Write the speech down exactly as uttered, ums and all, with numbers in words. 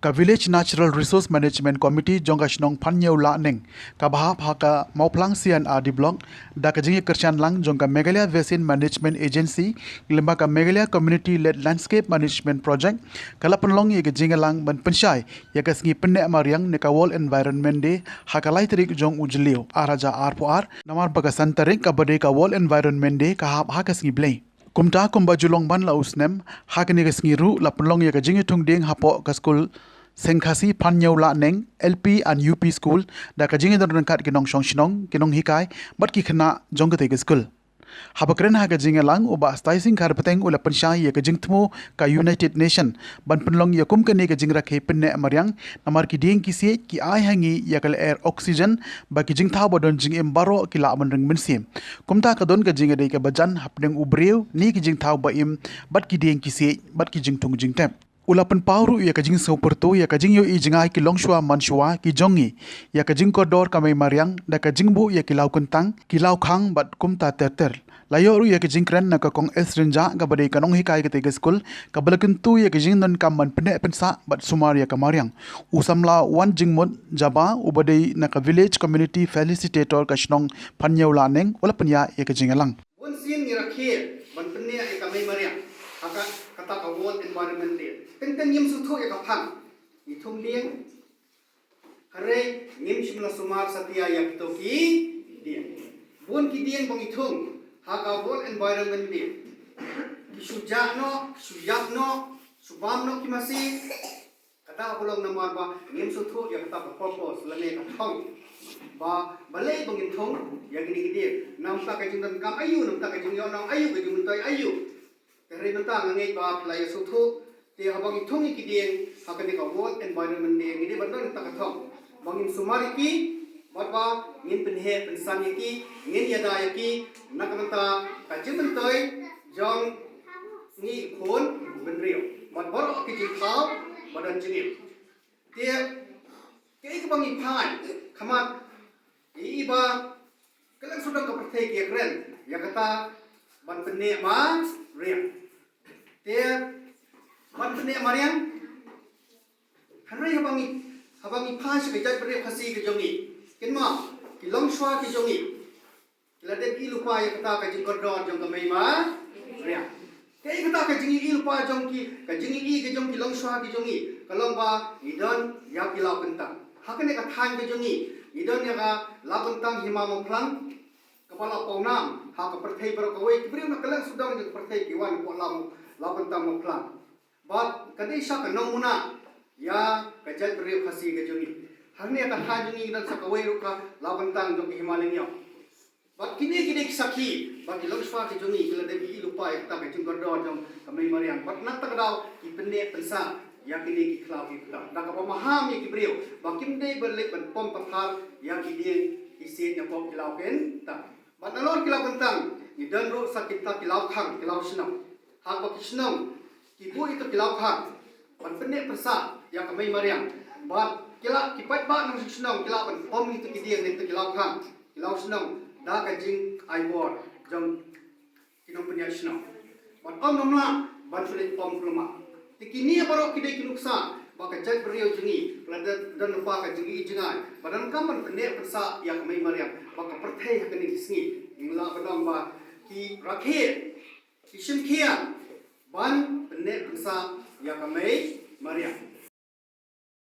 Ka Village Natural Resource Management Committee jong ka shnong Phanniewlahneng, kaba hap ha ka Mawphlang C and R D Block, da ka jingïakyrshan lang jong ka Meghalaya Basin Management Agency lyngba ka Meghalaya Community Led Landscape Management Project, ka la pynlong ïa ka jingïalang ban pynshai ïa ka sngi pynneh mariang ne ka World Environment Day ha ka lai tarik jong u Jylliew ar hajar arphew ar, namar ba ka san tarik kaba dei ka World Environment Day ka hap ha ka sngi Blei. Kumta kumba ju long ban la u snem, ha kane ka sngi ruh la pynlong ïa ka jingïathung dieng hapoh ka skul Seng Khasi Phanniewlahneng L P and U P School, da ka jingïadon ryngkat ki nongshong shnong, ki nonghikai bad ki khynnah jong katei ka skul. Haba kren ha ka jingïalang, u Bah Staising Kharpateng u la pynshai ïa ka jingthmu ka United Nation ban pynlong ïa kum kane ka jingrakhe pynneh mariang, namar ki dieng ki siej ki ai ha ngi ïa ka lyer oxygen, ba ki jingthaw ba don jingim baroh ki lah ban ring mynsiem. Kumta ka don ka jingïadei kaba jan hapdeng u briew ne ki jingthaw ba im bad ki dieng ki siej bad ki jingthung jingtep. U la pynpaw ruh ïa ka jingsngewpyrto ïa ka jingïohi jngai ki longshuwa manshuwa ki jong ngi, ïa ka jingkordor ka mei mariang da ka jingbuh ïa ki law kyntang, ki law khang bad kumta ter ter. La ïoh ruh ïa ka jingkren na ka Kong S Rynjah kaba dei ka nonghikai katei ka skul, kaba la kyntu ïa ka jingdonkam ban pynneh pynsah bad sumar ïa ka mariang. U samla Wanjingmut Jaba uba dei na ka Village Community Facilitator ka shnong Phanniewlahneng u la pynïaid ïa ka jingïalang. Bun sien ngi rakhe ban pynneh ïa ka mei mariang ha ka, kata ka World Environment Day. Teng teng ngim sngewthuh ïa ka phang. Ngi thung dieng, hynrei ngim shym la sumar satia ïa kito ki dieng. Bun ki dieng ba ngi thung ha ka World Environment Day, ki shu jah noh, ki shu ïap noh, shu bam noh ki masi. Kata ka long namar ba ngim sngewthuh ïa kata ka purpose lane ka thong ba balei ba ngin thung ïa kine ki dieng. Namar ka jingdonkam aïu, namar ka jingïohnong aïu, ka jingmyntoi aïu. Te hynrei mynta nga ngeit ba phi la ïa sngewthuh. Te haba ngi thung ïa ki dieng ha kane ka World Environment Day, ngi dei ban don kata ka thong ba ngin sumar ïa ki bad ba ngin pynheh pynsan ïa ki, ngin ïada ïa ki na ka bynta ka jingmyntoi jong ngi khun bynriew bad baroh ki jingthaw ba don jingim. Te kaei kaba ngi phai khmat, ïa ba ka lang sdang ka pyrthei ki ïakren ïa kata ban pynneh mariang. Te ban pynneh mariang, hynrei haba ngi, haba ngi phai sha ka jaitbynriew Khasi ka jong ngi, kynmaw, ki longshuwa ki jong ngi ki la dep ïohi lypa ïa kata ka jingkordor jong ka mei mariang. Kaei kata ka jingïohi lypa jong ki, ka jingïohi ka jong ki longshuwa ki jong ngi, ka long ba ngi don ïa ki law kyntang. Ha kane ka thaiñ ka jong ngi, ngi don ïa ka law kyntang Hima Mawphlang, kaba la pawnam ha ka pyrthei baroh kawei. Ki briew na kylleng sdang jong ka pyrthei ki wan hapoh law, law kyntang Mawphlang. Bad ka dei sha ka nongmuna ïa ka jaitbynriew Khasi ka jong ngi. Hangne ha ka thaiñ jong ngi don sa kawei ruh ka law kyntang jong ka Hima Lynñiaw. Bad kine ki dei ki sakhi ba ki longshuwa ki jong ngi ki la dep ïohi lypa ïa kata ka jingkordor jong ka mei mariang. Bad na kata ka daw ki pynneh pynsah ïa kine ki khlaw ki khlaw. Da kaba maham ïa ki briew ba kim dei ban leit ban pom pathar ïa ki dieng ki siej na pdeng ki law kyntang. Bad nalor ki law kyntang ngi don ruh sa kita ki law khang, ki law shnong. Ha kaba ki shnong ki buh ïa ki law khang ban pynneh pynsah ïa ka mei mariang. Bad ki la, ki paidbah nongshong shnong ki la ban pom ïa ki dieng na kita ki law khang, ki law shnong da ka jingai bor jong ki nongpynïaid shnong. Bad ym nang lah ban pynleit pom kulmar. Te kine baroh ki dei ki nuksa ba ka jaitbynriew jong ngi ka la don, don lypa ka jingïohi jngai ba donkam ban pynneh pynsah ïa ka mei mariang, ba ka pyrthei ha kine ki sngi ngin lah ban ong ba ki rakhe, ki shim khia ban pynneh pynsah ïa ka mei mariang.